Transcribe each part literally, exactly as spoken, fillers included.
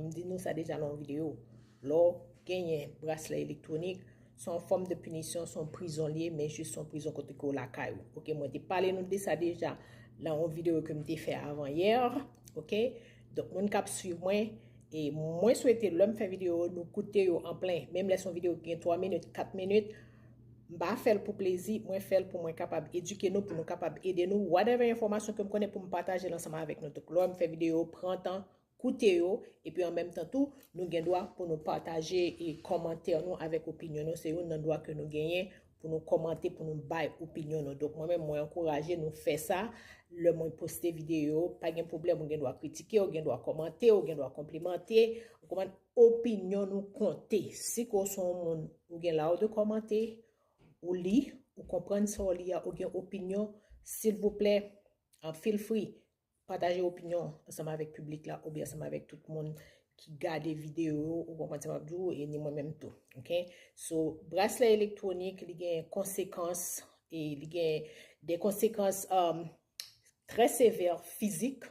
M di nou sa deja nan yon videyo. Lè w genyen braslè elektwonik, se yon fòm de pinisyon, se yon prizon l ye, men jis se yon prizon kote ke w lakay ou. Ok, mwen te pale nou de sa deja nan yon videyo ke m te fè avan yè. Ok, donk moun k ap swiv mwen, e mwen swete lè m fè videyo, nou koute yo an plen. Menm lè se yon videyo ki gen twa minit, kat minit, m pa fè l pou plezi, mwen fè l pou mwen kapab edike nou, pou nou kapab ede nou. Whatever enfòmasyon ke m konnen pou m pataje l ansanm avèk nou. Donk, lè m fè videyo, pran tan, koute yo, epi an menm tan tou, nou gen dwa pou nou pataje e kòmantè nou avèk opinyon nou. Se youn nan dwa ke nou genyen pou nou kòmante, pou nou bay opinyon nou. Donk, mwen menm, mwen ankouraje nou fè sa. Lè mwen poste videyo, pa gen pwoblèm, ou gen dwa kritike, ou gen dwa kòmante, ou gen dwa konplimante. Ou konprann? Opinyon nou konte. Si ke w se yon moun, ou gen la w de kòmante, ou li, ou konprann sa w li a, ou gen opinyon, silvouplè, uh, feel free, pataje opinyon ansanm avèk piblik la oubyen ansanm avèk tout moun ki gade videyo yo, ou konprann sa m ap di w, e ni mwen menm tou. Ok? So, braslè elektwonik, li gen konsekans, e li gen de konsekans um, trè sevè fizik.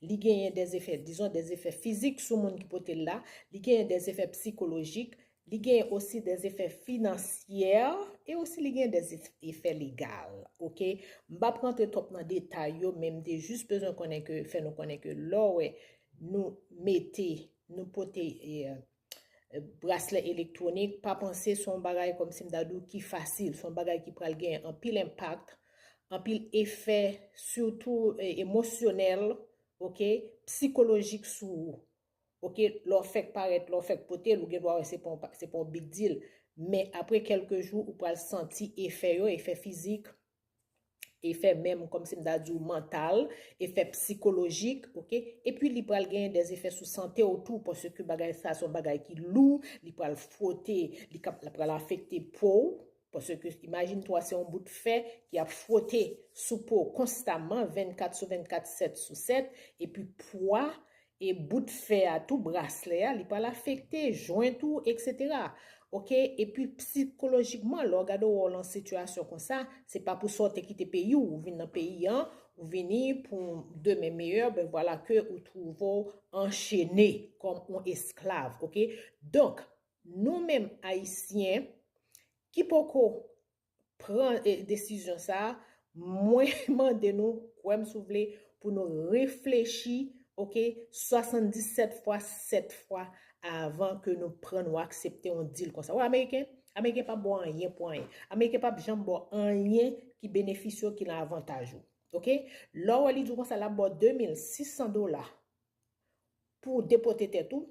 Li genyen de efè, dizon, de efè fizik sou moun ki pote l la. Li genyen de efè psikolojik. Li genyen osi de efè finansyè e osi li genyen de efè legal. Ok? M p ap rantre twòp nan detay yo, men m te jis bezwen konnen ke, fè nou konnen ke lè w wè nou mete, nou pote e, e, braslè elektwonik, pa panse se yon bagay kòmsi m ta di w ki fasil. Se yon bagay ki pral gen anpil enpak, anpil efè, sitou e, emosyonèl, ok, psikolojik sou ou. Ok, lè w fèk parèt, lè w fèk pote l, ou gen dwa wè se pa yon pa- se pa yon big deal. Men apre kèlke jou, ou pral santi efè yo, efè fizik, efè menm, kòmsi m ta di w, mantal, efè psikolojik, ok? Epi li pral genyen de efè sou sante w tou, paske bagay sa se yon bagay ki lou, li pral fwote, li kap, li pral afekte po w, paske imajine twa se yon bout fè ki ap fwote sou po w konstaman, vennkat sou vennkat, sèt sou sèt, epi pwa e bout fè a tou, braslè a, li pral afekte jwent ou, etsetera. Ok, epi psikolojikman, lè w gade w wè w lan sitiyasyon konsa, se pa pou sa w te kite peyi w, ou vin nan peyi an, ou vini pou demen meyè, ben vwala ke ou twouve w anchene kòm yon esklav, ok? Donk, nou menm Ayisyen ki poko pran e, desizyon sa a, mwen mande nou, kwè m si w vle, pou nou reflechi, ok, swasanndisèt fwa, sèt fwa avan ke nou pran, nou aksepte yon deal konsa. Ou wè Ameriken? Ameriken p ap ba w anyen pou anyen. Ameriken p ap janm ba w anyen ki benefisye w, ki nan avantaj ou. Ok? Lè w wè li di w konsa, l ap ba w de mil sis san dola pou w depote tèt ou,